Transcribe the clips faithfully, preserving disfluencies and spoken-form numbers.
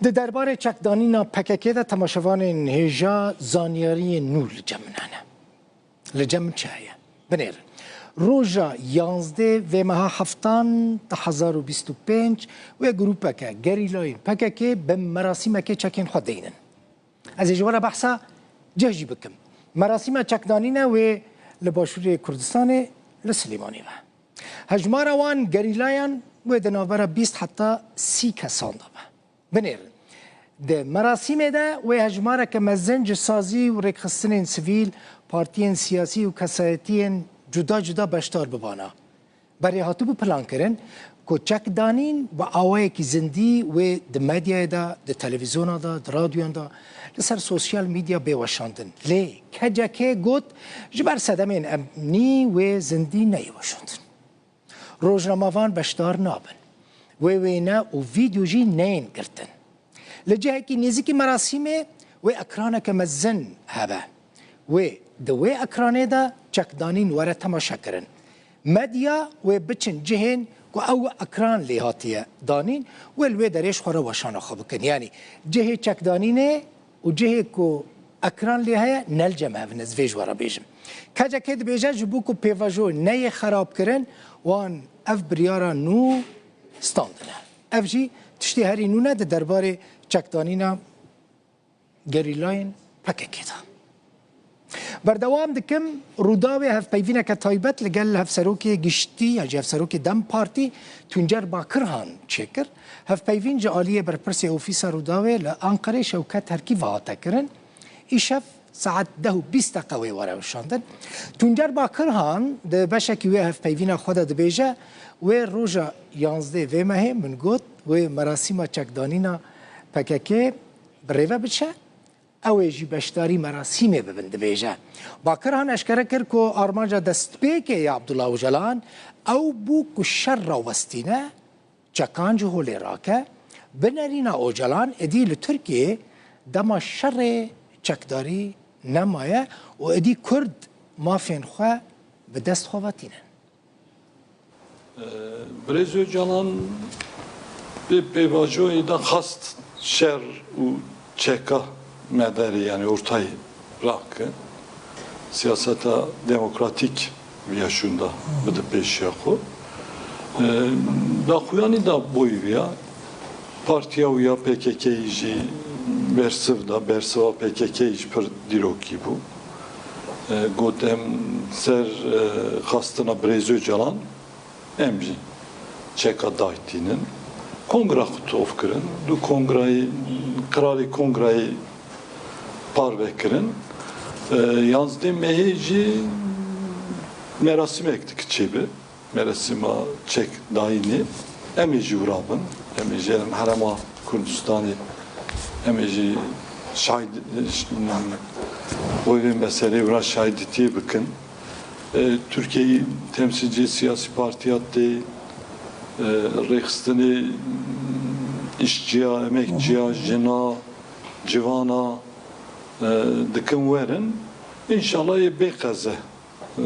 Di derbarê çekdanîna P K K de temaşevanên hêja zanyariyên nû li cem min hene. Li cem min çi heye? Binêrin. Roja yanzdeh vê meha heftan du hezar û bîst û pênc wê grûpeke gerîlayên P K K bi merasîmekê çekên xwe deynin. Ez ê ji we re behsa cih jî bikim. Merasîma çekdanîne wê li Başûrê Kurdistanê li Silêmanî be. Hejmara wan gerîlayan wê di navbera bîst heta sî kesan de be. Binêrin. Di merasîmê de wê hejmareke mezin ji sazî û rêkxistinên sivîl, partiyên siyasî û kesayetiyên cuda cuda beşdar bibana. Berê hatibû plankirin ku çekdanîn bi awayekî zindî wê di medyayê de, di televîzyona de, di radyoyan de, li ser sosyal medya bê weşandin. Lê K C K got, ji ber sedemên emnî wê zindî neyê weşandin. Rojnamevan beşdar nabin. Wê wêne û vîdyo jî neyên girtin. Li cihekî nêzîkî merasîmê wê ekraneke mezin hebe. Wê di wê ekranê de çekdanîn were temaşekirin. Medya wê biçin cihên ku ew ekran lê hatiye danîn, wê li wê derê ji xwe re weşana xwe bikin. Yanî cihê çekdanînê û cihê ku ekran lê heye ne li cem hev in, ez vê ji we re bêjim. K C K dibêje, ji bo ku pêvajo neyê xerabkirin, wan ev biryara nû standine. Ev jî tiştê herî nû ne di derbarê çekdanîna gerîlayên P K K de. Berdewam dikim, Rûdawê hevpeyvîneke taybet li gel Hevserokê Giştî ya jî Hevserokê DEM Partî Tuncer Bakirhan çêkir. Hevpeyvîn ji aliyê berpirsê Ofîsa Rûdawê li Anqerê Şewket Herkî ve hate kirin. Îşev saet deh û bîst deqe wê were weşandin. Tuncer Bakirhan di beşekî wê hevpeyvîna xwe de dibêje, wê roja yanzdeh vê mehê min got, wê merasîma çekdanîna P K K bi rê ve biçe, ew ê jî beşdarî merasîmê bibin, dibêje. Bakirhan eşkere kir ku armanca destpêkê ya Abdullah Ocalan ew bû ku şer rawestîne, çekan ji holê rake, bi nerîna Ocalan êdî li Tirkiyeyê dema şerê çekdarî nemaye û êdî Kurd mafên xwe bi dest xwe ve tînin. Birêz Ocalan bi pêvajoyê de xwest şer û çeka me derê, yanî ortayê rake. Siyaseta demokratîk viya şûnda bide pêşiya xwe. E, daxuyanî da boyî viya. Partiya wî ya P K K jî bersiv da, bersiva P K K jî pir dîrokî bû. E, got, em ser, e, xastina Birêz Ocalan, em jî çeka daytînin. Kongra xwe tof kirin. Du kongrayê, qirarê kongrayê parve kirin. E, yanzdeh mehê jî merasîmek dike çêbe. Merasîma çek dayînê. Em ê jî wira bin. Em ê jî herêma Kurdistanê, em ê jî şahid, wê vê meselê wira şahidîtiyê bikin. E, Tirkiyeyê temsîlcê siyasî partiya tê, e, rêxistinê îşçiya, emekçiya, jina, civana, e, dikin werin. Înşallah yê bê qeze, e,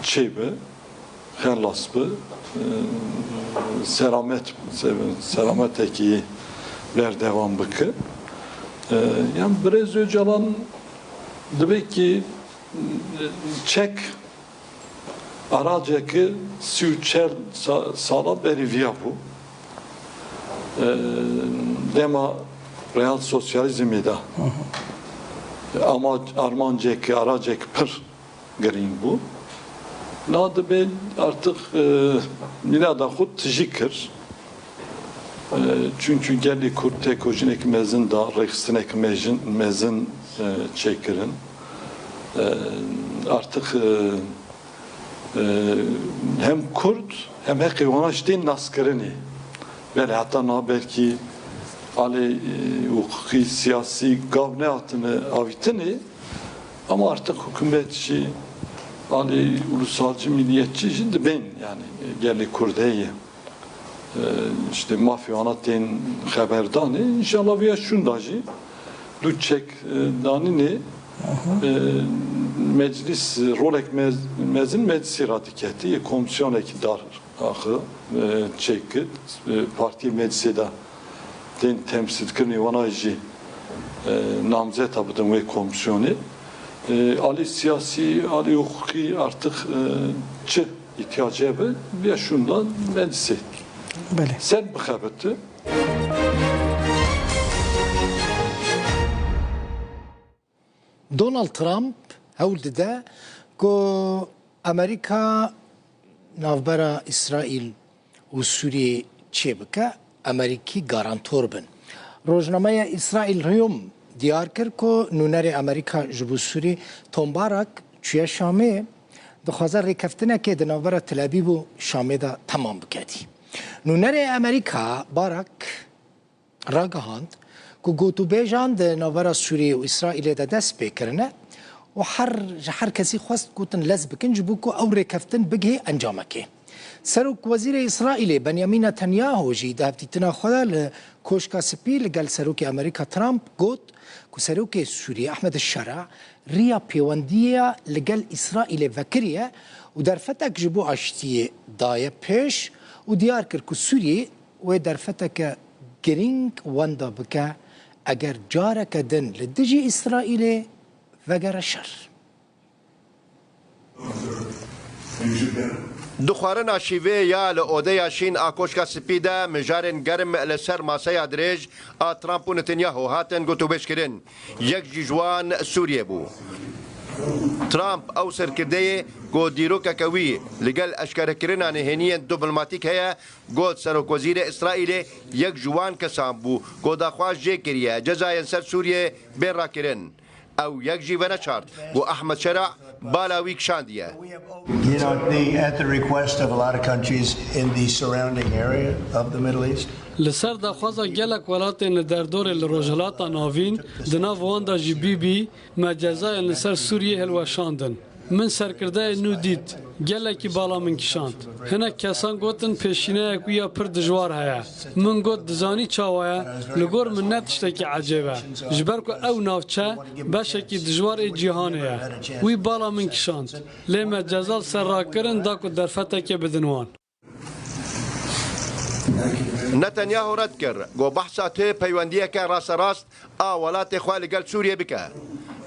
çêbe, xelas be, e, selamet, se-, selametekî berdewam bike. E, yan Birêz Ocalan dibê ki çek araceke sî û çar sa-, sala berî viya bû. E, dema real sosyalîzmê de ama armancek, aracek pir girîng bû. Na dibê artık, e, mîlada xwe tijî kir. E, çunkî gelê Kurd têkoşînek mezin da, rêxistinek mejin-, mezin, e, çêkirin. E, artık, e, e, hem Kurd hem heqê wana jî tên naskirinê. Belê heta na belkî alê, e, huquqî, siyasî gav nehatine avîtinê. Ama artık hikûmet jî, alî ulusalcı, milliyetçi jî dibên, yani gelê Kurdê ye. E, işte mafê wana tên xeberdanê. İnşallah viya şunda jî du çek, e, danînê, e, meclis, rolek mez-, mezin meclisê radiketî, komisyonekî dar axı, e, çêkit, e, partiyê meclisê de Tên temsîlkirinê wana jî, e, namzeta bidin wê komîsyonê. E, alî siyasî, alî hiqûqî artık, e, çi îhtiyacê be, ya şûndan meclisê. Belê. Sen bixebiti. Donald Trump hewl dide ku Amerîka navbera Îsraîl û Sûriyê çêbike, Amerîkî garantor bin. Rojnameya Îsraîl Riyom diyar kir ku nûnerê Amerîka ji bo Sûriyê Tom Barak çûye Şamê, dixwaze rêkeftinekê di navbera Tel Abîb û Şamê de temam biketî. Nûnerê Amerîka Barak ragihand ku gotûbêjan di navbera Sûriyê û Îsraîlê de dest pê kirine û her, ji her kesî xwest gotin lez bikin ji bo ku ew rêkeftin bigihê encamekê. Serok Wezîrê Îsraîlê Benyamin Netanyahu jî di hevdîtina xwe de li Koşka Spî li gel Serokê Amerîka Trump got ku Serokê Sûriyê Ehmed Şera riya pêwendiya li gel Îsraîlê vekiriye û derfetek ji bo aştiyê daye pêş û diyar kir ku Sûriyê wê derfeteke girîng wenda bike eger careke din li dijî Îsraîlê vegere şer. Di xwarina şîvê ya li odeya şîn a Koşka Spî de mijarên germ li ser maseya dirêj a Trump û Netanyahu hatin gotûbêjkirin. Yek jî ji wan Sûriyê bû. Trump ew serkirdeyê ku dîrokeke wî li gel eşkerekirina nehêniyên diplomatîk heye, got Serokwezîrê Îsraîlê yek ji wan kesan bû ku daxwaz jê kiriye cezayên ser Sûriyê bên rakirin. Ew yek jî veneçart ku Ehmed Şera bala wî kişandiye. You know, the, at the request of a lot of countries in the surrounding area of the Middle East. Li ser daxwaza gelek welatên li derdorê li Rojhilata Navîn, di nav wan de jî bî bî, me cezayên li ser Sûriyê hilweşandin. Min serkirdeyên nû dît, gelekî bala min kişand. Hinek kesan gotin pêşîneyek wî ya pir dijwar heye. Min got dizanî çawa ye? Li gor min ne tiştekî ecêb e. Ji ber ku ew navçe beşekî dijwar ê cîhanê ye. Wî bala min kişand. Lê me ceza li ser rakirin da ku derfetekê bidin wan. Netanyahu red kir ku behsa tu peywendiyeke rasterast a welatê xwe li gel Sûriyê bike.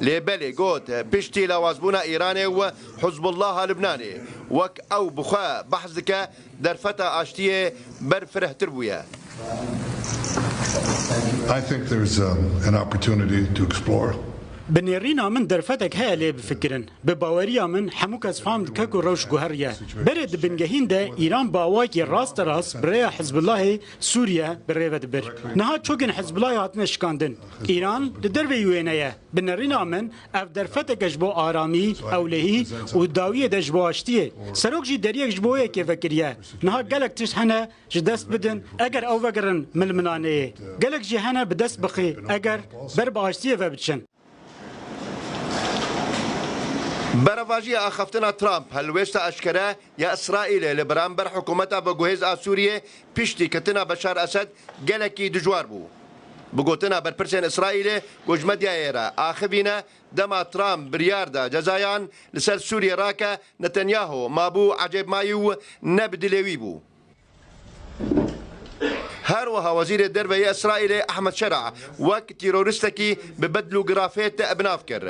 Lê belê got, piştî lawazbûna Îranê û Hizbullaha Libnanê, wek ew bi xwe behs dike, derfeta aştiyê ber firehtir bûye. I think there's um, an opportunity to explore. Bi nêrîna min derfetek heye lê bifikirin. Bi baweriya min hemû kes fam dike ku rewş guheriye. Berê di bingehîn de Îran bi awayekî rasterast bi rêya Hizbullahê Sûriye bi rê ve dibir. Niha çokên Hizbullahê hatine şikandin. Îran di derveyî wêne ye. Bi nerîna min ev derfeteke ji bo aramî, ewlehî û dawiyê de ji bo aştiyê. Serok jî deriyek ji bo wê yekê vekiriye. Niha gelek tişt hene ji dest bidin eger ew vegerin milmilaneyê. Gelek jî hene bi dest bixî eger ber bi aştiyê ve biçin. Berevajiya axaftina Trump helwêsta eşkere ya Îsraîlê li beramber hikûmeta veguhêz a Sûriyê piştî ketina Beşar Esed gelekî dijwar bû. Bi gotina berpirsên Îsraîlê ku ji medyayê re axivîne, dema Trump biryar da cezayan li ser Sûriyê rake, Netanyahu mabû ecêbmayî û ne bi dilê wî bû. Her wiha Wezîrê Derve yê Îsraîlê Ehmed Şera wek tîroristekî bi bedl û girafêt bi nav kir.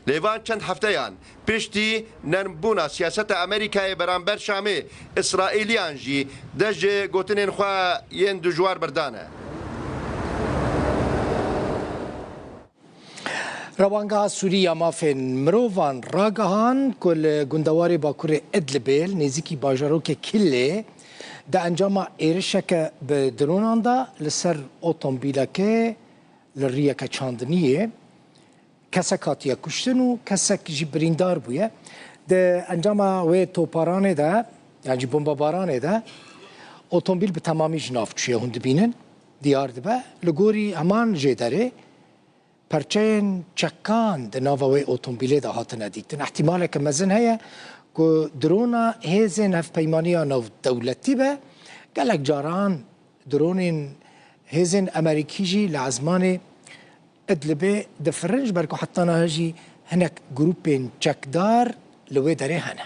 Lê van çend hefteyan piştî nermbûna siyaseta Amerîkayê beramber Şamê, Îsraîliyan jî dest ji gotinên xwe yên dijwar berdane. Rewangeha Sûrî ya Mafên Mirovan ragihand ku li gundewarê bakurê Idlibê li nêzîkî bajarokê Killê di encama êrişeke bi dronan de li ser otomobîlekê li riyeke çandiniyê kesek hatiye kuştin û kesek jî birîndar bûye. Di encama wê toparanê de, yan jî bombebaranê de otomobîl bi temamî ji nav çûye, hûn dibînin, diyar dibe. Li gorî heman jêderê, perçeyên çekan di nava wê otomobîlê de hatine dîtin. Îhtîmaleke mezin heye ku drona hêzên hevpeymaniya navdewletî be. Gelek caran dronên hêzên Amerîkî jî li ezmanê Idlibê difirin, ji ber ku heta niha jî hinek grûpên çekdar li wê derê hene.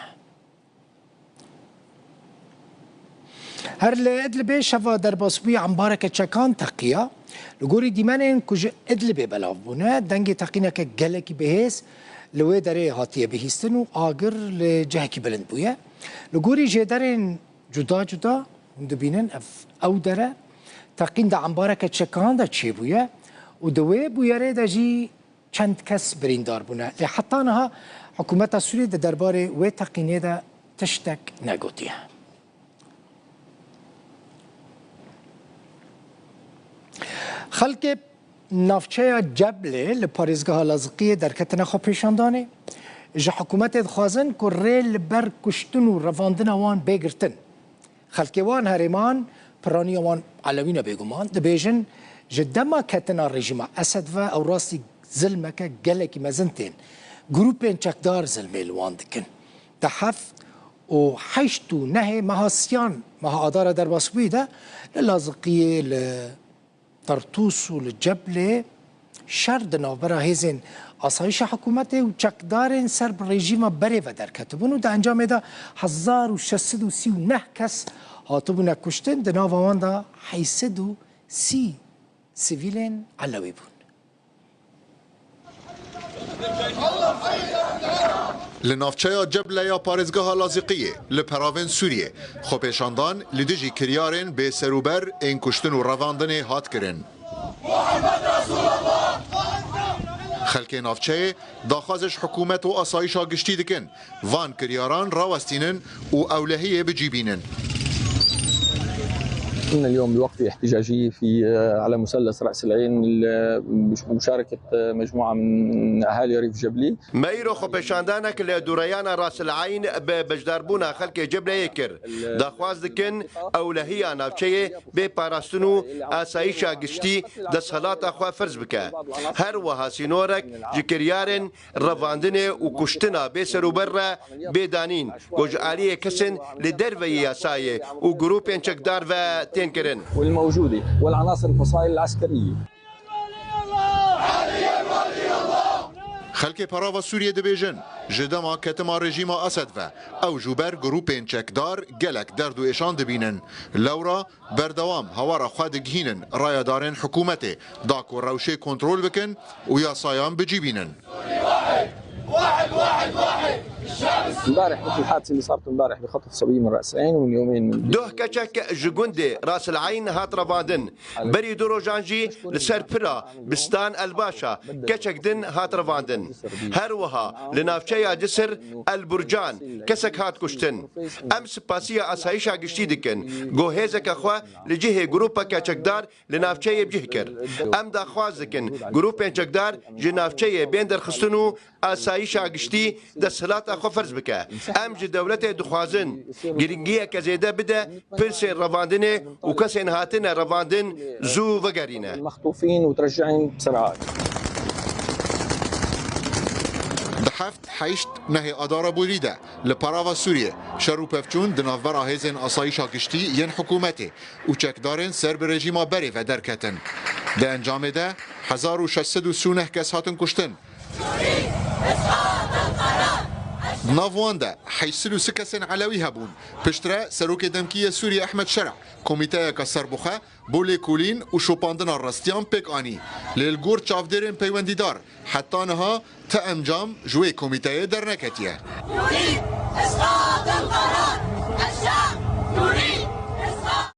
Her li Idlibê şeva derbasbûyî embareke çekan teqiya. Li gorî dîmenên ku ji Idlibê belav bûne, dengê teqîneke gelekî bihêz li wê derê hatiye bihîstin û agir li cihekî bilind bûye. Li gorî jêderên cuda cuda hûn dibînin ev ew dere teqîn di embareke çekan de çêbûye û di wê bûyerê de jî çend kes birîndar bûne. Lê heta niha hikûmeta Sûriyê di derbarê wê teqînê de tiştek negotiye. Xelkê navçeya Ceblê li parêzgeha Laziqiyê derketine xwepêşandanê. Ji hikûmetê dixwazin ku rê li ber kuştin û revandina wan bê girtin. Xelkê wan herêman piraniya wan Elewî ne bêguman. Dibêjin, ji dema ketina rejîma Esed ve ew rastî zilmeke gelekî mezin tên. Grûpên çekdar zilmê li wan dikin. Di heft û heşt û nehê meha siyan, meha Adara derbasbûyî de li Laziqiyê, li Tertûs û li Ceblê şer di navbera hêzên asayişa hikûmetê û çekdarên ser bi rejîma berê ve derketibûn û di encamê de hezar û şeş sed û sî û neh kes hatibûne kuştin, di nava wan de heyt sed û sî sivîlên Elewî bûn. Li navçeya Ceble ya parêzgeha Laziqiyê li peravên Sûriyê xwepêşandan li dijî kiryarên bêserûber ên kuştin û revandinê hat kirin. Xelkê navçeyê daxwaz ji hikûmet û asayişa giştî dikin, van kiryaran rawestînin û ewlehiyê bi cî bînin. كنا اليوم بوقفة احتجاجية في على مثلث رأس العين بمشاركة مجموعة من أهالي ريف جبلي. Me îro xwepêşandanek li dûreyana Rasil Eyn bi beşdarbûna xelkê Ciblayê kir. Daxwaz dikin ewlehiya navçeyê bê parastin û asayişa giştî desthilata xwe ferz bike. Her wiha sînorek ji kiryarên revandinê û kuştina bêserûber re bê danîn ku ji aliyê kesên li derveyî yasayê û grûpên çekdar ve tên kirin. والموجودة والعناصر الفصائل العسكرية. Xelkê perava Sûriyê dibêjin, ji dema ketima rejîma Esed ve ew ji ber grûpên çekdar gelek derd û êşan dibînin. Lewra berdewam hawara xwe digihînin rayedarên hikûmetê da ku rewşê kontrol bikin û yasayan bi cî bînin. امبارح مثل الحادثة اللي صارت امبارح بخطف صبي من رأس عين ومن يومين من Duh keçek ji gundê Rasil Eyn hat revandin. Berî du rojan jî li ser pira Bistan El Başa keçek din hat revandin. Her wiha li navçeya Cisir El Burcan kesek hat kuştin. Em spasiya asayişa giştî dikin ku hêzeke xwe li cihê grûpeke çekdar li navçeyê bi cih kir. Em daxwaz dikin grûpên çekdar ji navçeyê bên derxistin û asayişa giştî desthilata xwe ferz bike. Em ji dewletê dixwazin girîngiyeke zêde bide pirsên revandinê û kesên hatine revandin zû vegerîne. المخطوفين وترجعهم بسرعة. Di heft, heşt, nehê Adara borî de li perava Sûriyê şer û pevçûn di navbera hêzên asayişa giştî yên hikûmetê û çekdarên ser bi rejîma berê ve derketin. Di encamê de hezar û şeş sed û sî û neh kes hatin kuştin. Di nav wan de heyt sed û sî kesên Elewî hebûn. Piştre Serokê Demkî yê Sûriyê Ehmed Şera komîteyeke serbixwe bo lêkolîn û şopandina rastiyan pêk anî. Lê li gor çavdêrên peywendîdar heta niha ti encam ji wê komîteyê derneketiye.